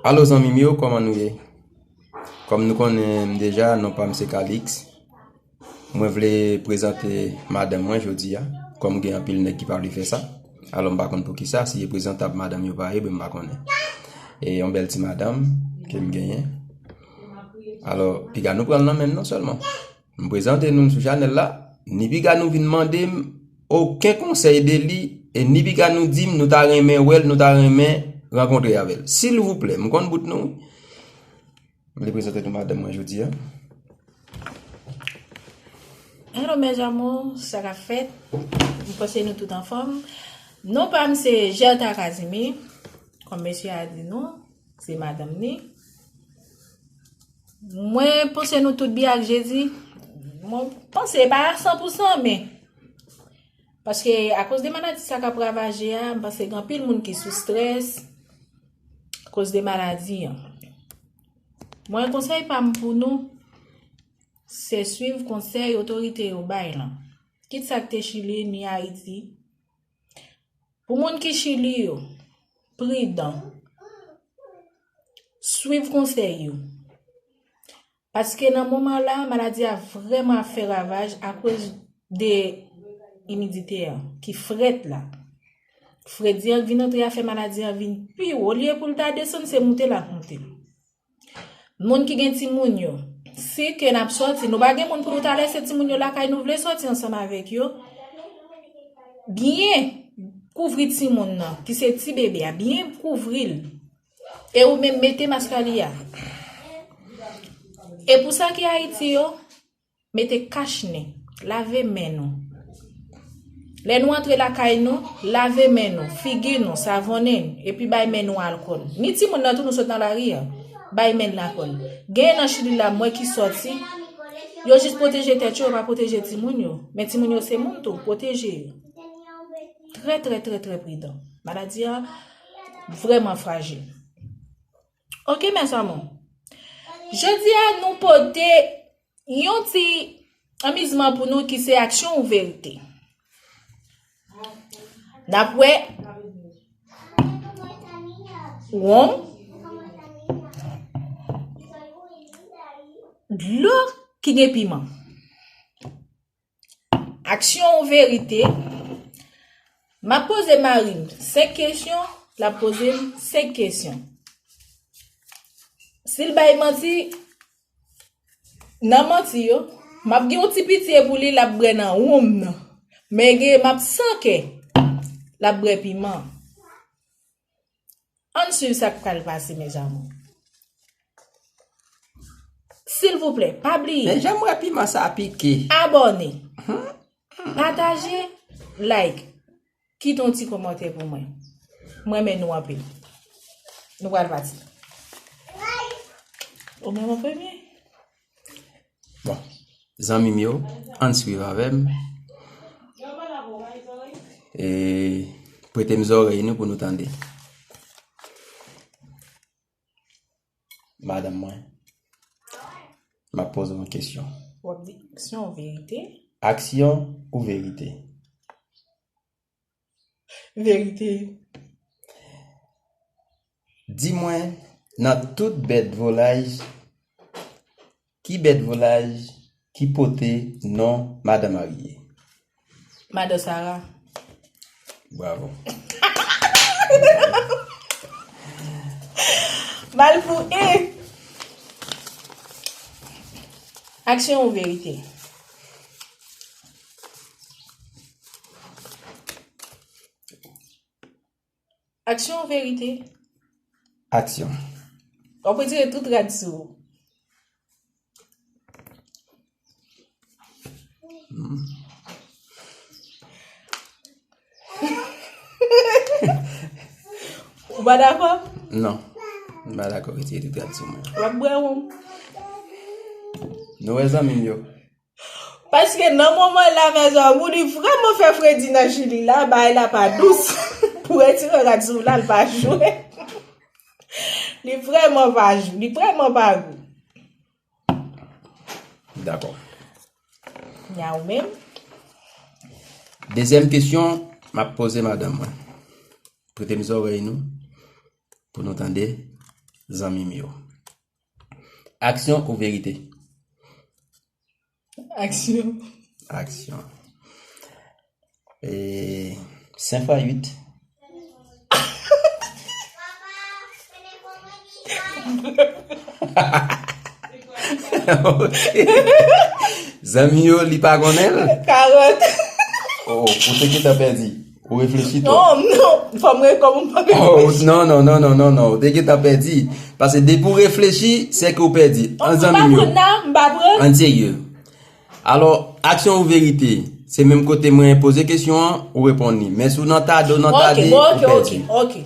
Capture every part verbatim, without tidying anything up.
Alo zanmi m yo, kòman nou ye? Kòm nou konnen m deja, non pa m se Calix. Mwen vle prezante madanm mwen jodi a, kòm gen anpil nèg ki pa vle fè sa. Alò m pa konn poukisa, si e prezantab madanm yo pa ye, ben m pa konnen. E yon bèl ti madanm ke m genyen. Alò, piga nou pran l nan men m non sèlman. M prezante nou sou chanèl la, ni piga nou vin mande m okenn konsèy de li, e ni piga nou di m nou ta renmen wè l, nou ta renmen rankontre avè l. Silvouplè, m konn bout nou. M vle prezante nou madanm mwen jodi a. Hello mes amours, sa k ap fèt? M panse nou tout anfòm. Non pa m se Gerta Casimir, kòm mesye a di nou, se madanm ni. Mwen panse nou tout byen ak Jezi. Mwen panse pa a san pou san, men paske akoz de maladi sa k ap ravaje a, m panse gen anpil moun ki sou strès akoz de maladi an. Mwen konsèy pa m pou nou, se swiv konsèy otorite yo bay lan. Kit sa k te Chili ni Ayiti. Pou moun ki Chili yo, pridan. Swiv konsèy yo. Paske nan moman la, maladi a vrèman ap fè ravaj akoz de imidite an, ki frèt la. Fredi an k vin antre a fè maladi an vin pi wo. Olye pou l ta desann, se moute l ap moute. Moun ki gen timoun yo, si ke n ap sòti, nou pa gen moun pou nou ta lèse timoun yo lakay, nou vle sòti ansanm avèk yo, byen kouvri timoun nan, ki se ti bebe a, byen kouvri l. E ou menm mete mask a li a. E pou sa ki Ayiti yo, mete kach nen, lave men nou. Lè nou antre lakay nou, lave men nou, figi nou, savonnen, epi bay men nou alkòl. Ni timoun nan tou nou sot nan lari a, bay men l alkòl. Genyen nan Chili la, m wè ki sòti, yo jis pwoteje tèt yo, yo pa pwoteje timoun yo. Men timoun yo se moun tou, pwoteje yo. Trè, trè, trè, trè pridan. Maladi a vrèman frajil. Ok, mes amours. Jodi a, nou pote yon ti anmizman pou nou ki se aksyon ou verite. N ap wè wonm, dlo ki gen piman. Aksyon ou verite? M ap poze mari m senk kesyon, l ap poze m senk kesyon. Si l bay manti, nan manti yo, m ap gen yon ti pitye pou li, l ap bwè nan wonm nan. Men gen, m ap san kè, l ap bwè piman. Ann swiv sa k pral pase, mes amours. Silvouplè, pa bliye. Men jan m wè piman sa pike. Abòne. Pataje, like. Kite yon ti kòmantè pou mwen. Mwen renmen nou anpil. Nou pral pati. Ou menm an premye? Bon, zanmi m yo, ann swiv avè m. E prete m zòrèy nou pou nou tande. Madanm mwen, m ap poze w yon kesyon. W ap di aksyon ou verite? Aksyon ou verite? Verite. Di mwen, nan tout bèt volaj, ki bèt volaj ki pote non madan marye? Madan Sara. Bravo. Mal pou e. Aksyon ou verite? Aksyon ou verite? Aksyon. W ap retire tout rad sou ou. Ou pa dakò? Non. M pa dakò, retire tout rad sou mwen. W ap bwè wonm. Nou wè zanmi m yo. Paske nan moman la, mes amours, li vrèman fè fredi nan Chili la, bagay la pa dous. Pou retire rad sou la, l pa jwe. Li vrèman pa jwe, li vrèman pa gou. Dakò. Nya ou menm? Dezyèm kesyon, m ap poze madanm mwen. Prete m zòrèy nou pou nou tande. zanmi m yo. Aksyon ou verite? Aksyon. Aksyon. E, senk fwa uit. Zanmi yo, li pa konnen l. Karant. Oh, ou te gentan pèdi. Ou reflechi twòp. Non, non. Fò m rekòmanse. Oh, non, non, non, non, non, non. Ou te gentan pèdi. Paske depi ou reflechi, se ke ou pèdi. An zanmi m yo. M pa pran nan, m pa pran. An serye. Alò, aksyon ou verite? Se menm kote mwen poze kesyon an, ou reponn li. Men si w nan tade, w nan tade, ou pèdi. Ok,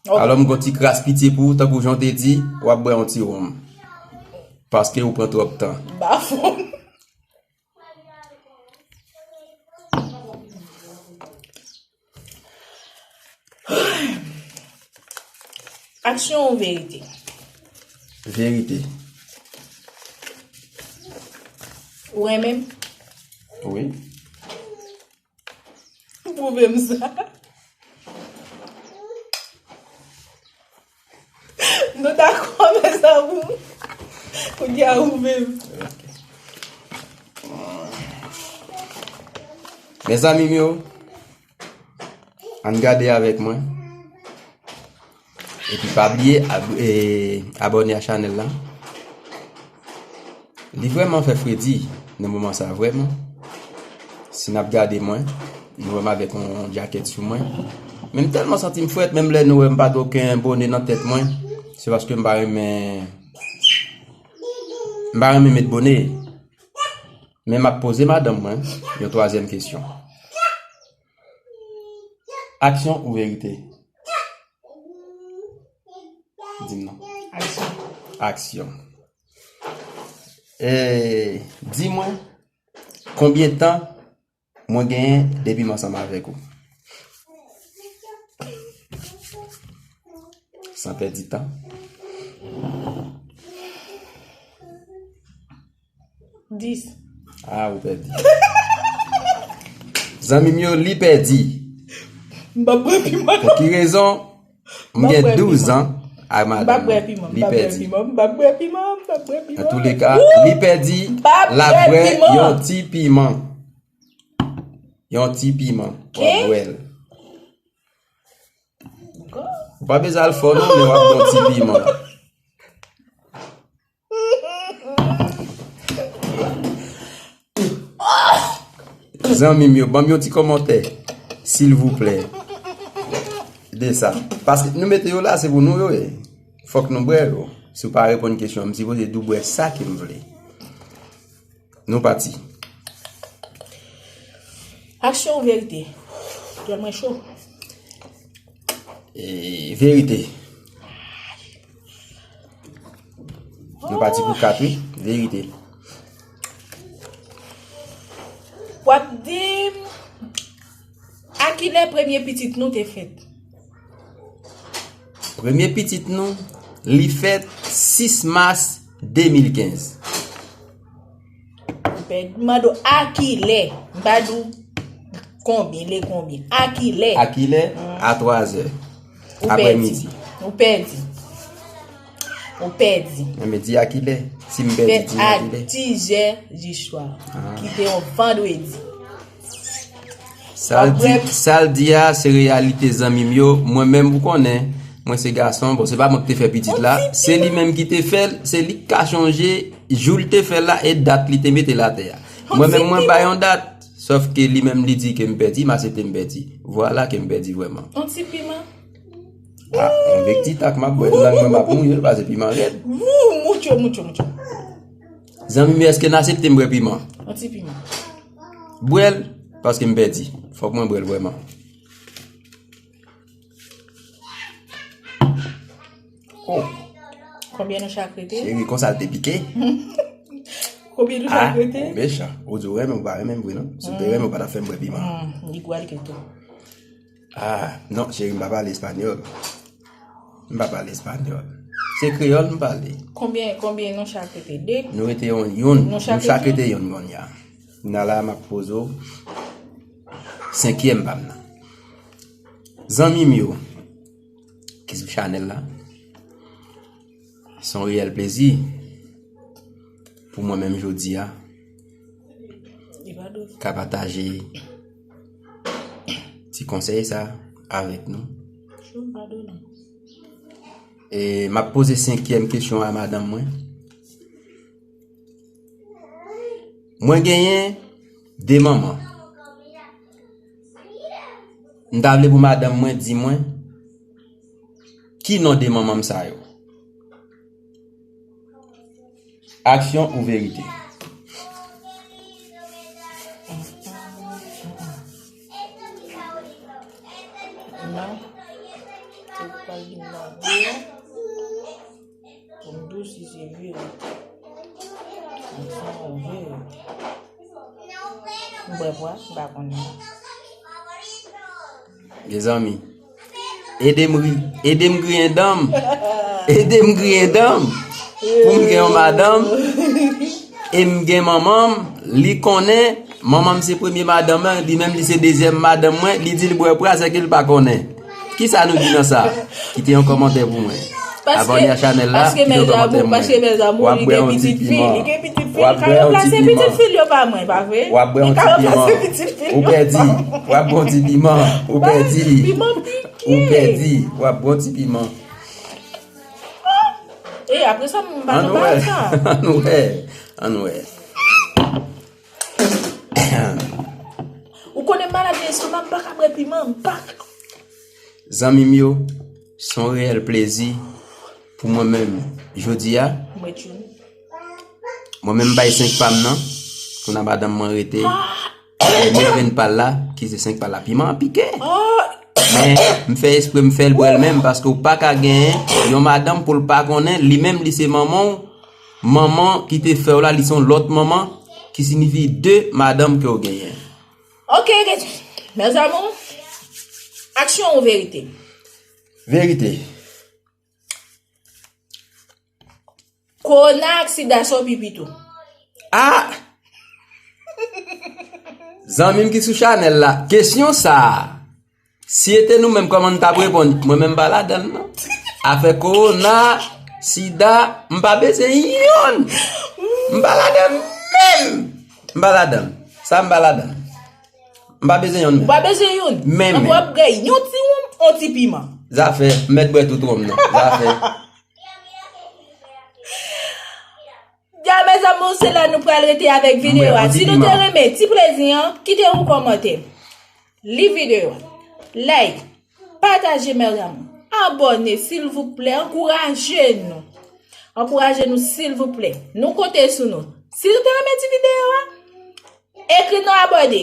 ok. Alò, m gon ti kras pitye pou ou, tankou jan w te di, w ap bwè yon ti wonm. Paske ou pran twòp tan. Bafon. Aksyon ou verite? Verite. Ou renmen m? Wi. Pwouve m sa. Nou dakò, mezanmi. Kounye a ou menm. Mezanmi m yo, ann gade avèk mwen. Epi pa bliye ab- e, abòne a chanèl la. Li vrèman fè fredi nan moman sa vrèman. Si n ap gade mwen, nou wè m avèk yon djakèt sou mwen. Men m tèlman santi m frèt, menm lè nou wè m pa gen okenn bone nan tèt mwen, se paske m pa renmen, m pa renmen met bone. Men m ap poze madanm mwen yon twazyèm kesyon. Aksyon ou verite? Di m non. Aksyon. Aksyon. E, di mwen, konbyen tan mwen genyen depi m ansanm avèk ou? San pèdi tan. Dis. Ah, ou pèdi. Zanmi m yo, li pèdi. M pa bwè piman. Pou ki rezon? M gen douz an ak madanm mwen. Li pèdi. M pa bwè piman. M pa bwè piman. M pa bwè piman. An tou le ka, li pèdi. L ap bwè yon ti piman. Yon ti piman. W ap bwè l. Ou pa bezwen al fò non, men w ap bwè yon ti piman. Zanmi m yo, ban m yon ti kòmantè, silvouplè, de sa. Paske nou mete yo la, se pou nou yo ye. Fòk nou bwè yo. Si w pa reponn kesyon an, m sipoze di w bwè sa ke m vle. Nou pati. Aksyon ou verite? Kè mwen cho. E, verite. Nou pati pou kat, wi. Verite. W ap di m, a kilè premye pitit nou te fèt? Premye pitit nou, li fèt sis mas de mil kenz. Ou pèdi. M mande w a kilè? M pa di w konbyen, lè konbyen. A kilè? A kilè? A twa zè. Aprè midi. Ou pèdi. Ou pèdi. Men di a kilè? Si m pèdi, di m a kilè? Fèt a dis zè di swa. Ki te yon vandredi. Sa l di, sa l di a, se reyalite, zanmi m yo. Mwen menm, ou konnen, mwen se gason. Bon, se pa mwen ki te fè pitit la. Se li menm ki te fè l. Se li k ka chonje jou l te fè l la e dat li te mete l atè a. Mwen menm, mwen bay yon dat. Sòf ke li menm, li di ke m pèdi, m aksepte m pèdi. Vwala ke m pèdi vrèman. Yon ti piman. Ah, yon vek ti tak m ap bwè, lang mwen m ap mouye l, paske piman rèd. Wou, mucho, mucho, mucho. Zanmi m yo, èske n aksepte m bwè piman? Yon ti piman. Bwè l, paske m pèdi. Fòk mwen bwè l vrèman. Oh. Konbyen nou chak rete? Cheri, konsa l te pike. Konbyen nou chak rete? Ou mechan. Ou di w renmen, ou pa renmen m vre non. Si w te renmen, ou pa t ap fè m bwè piman. Li pral ke tou. Ah, non, cheri, m pa pale espanyòl. M pa pale espanyòl. Se kreyòl m pale. Konbyen, konbyen nou chak rete? De? Nou rete yon, youn. Nou chak rete youn kounye a. Nala, m ap poze w senkyèm pa m nan. Zanmi m yo, ki sou chanèl la, Se yon reyèl plezi pou mwen menm jodi a ka pataje ti konsèy sa avèk nou. E m ap poze senkyèm kesyon a madanm mwen. Mwen genyen de manman. M ta vle pou madanm mwen di mwen ki non de manman m sa yo. Aksyon ou verite? Non. Se pou pral vin nan de a. Pou m di w si se verite. Aksyon ou verite? M bwè pwa, m pa konnen. Mezanmi, ede m ri, ede m griyen dan m. Ede m griyen dan m. Pou m gen yon madanm, e m gen manman m, li konnen, manman m se premye madanm mwen, li menm li se dezyèm madanm mwen, li di l bwè pwa, sèke l pa konnen. Kisa nou di nan sa? Kite yon kòmantè pou mwen. Abòne a chanèl la, kite yon kòmantè pou mwen. W ap bwè yon ti piman. W ap bwè yon ti piman. W ap bwè yon ti piman. Ou pèdi. W ap bwè yon ti piman. Ou pèdi. Ou pèdi. W ap bwè yon ti piman. E apre sa, m pa nan bagay sa. Ann wè. Ann wè. Ou konnen m malad nan estomak, m pa ka bwè piman, m pa ka. Zanmi m yo, se yon reyèl plezi pou mwen menm jodi a. Mwen menm m bay senk pa m nan, kounye a madanm mwen rete e mwen jwenn pa l la, ki se senk pa l la. Piman an pike. Men, m fè espre m fè l bwè l menm, paske w pa ka genyen yon madanm pou l pa konnen, li menm li se manman w, manman ki te fè w la, li se yon lòt manman, ki siyifi de madanm ke w genyen. Ok, mes amours, aksyon ou verite? Verite. Kowona ak sida sa w pipi tou. Ah! Zanmi m ki sou chanèl la, kesyon sa a, si se te nou menm, kòman n t ap reponn? Mwen menm m pa ladan l non. Afè kowona, sida, m pa bezwen yonn. M pa ladan l menm. M pa ladan l. Sa m pa ladan l. M pa bezwen yonn menm. Ou pa bezwen yonn. Menm. Ann w ap bwè yon ti wonm, yon ti piman. Zafè, m mèt bwè tout wonm nan. Zafè. Ya, mes amours, se la nou pral rete avèk videyo a. Si nou te renmen ti plezi an, kite yon kòmantè. Li videyo a. Like. Pataje, mes amours. Abòne, silvouplè. Ankouraje nou. Ankouraje nou, silvouplè. Nou konte sou nou. Si nou te renmen ti videyo a, ekri nou abòne.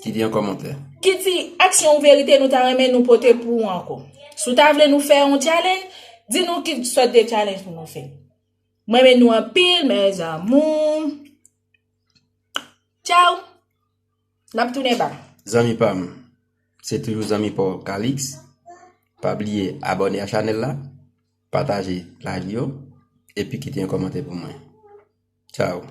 Kite yon kòmantè. Ki ti aksyon ou verite nou ta renmen nou pote pou ou ankò? Si w ta vle nou fè yon challenge, di nou ki sòt de challenge pou nou fè. Mwen renmen nou anpil, mes amours. Tchao. N ap tounen ba. Zanmi pa m, se toujou zanmi pa w Calix. Pa bliye abòne a chanèl la, pataje live yo, epi kite yon kòmantè pou mwen. Tchao.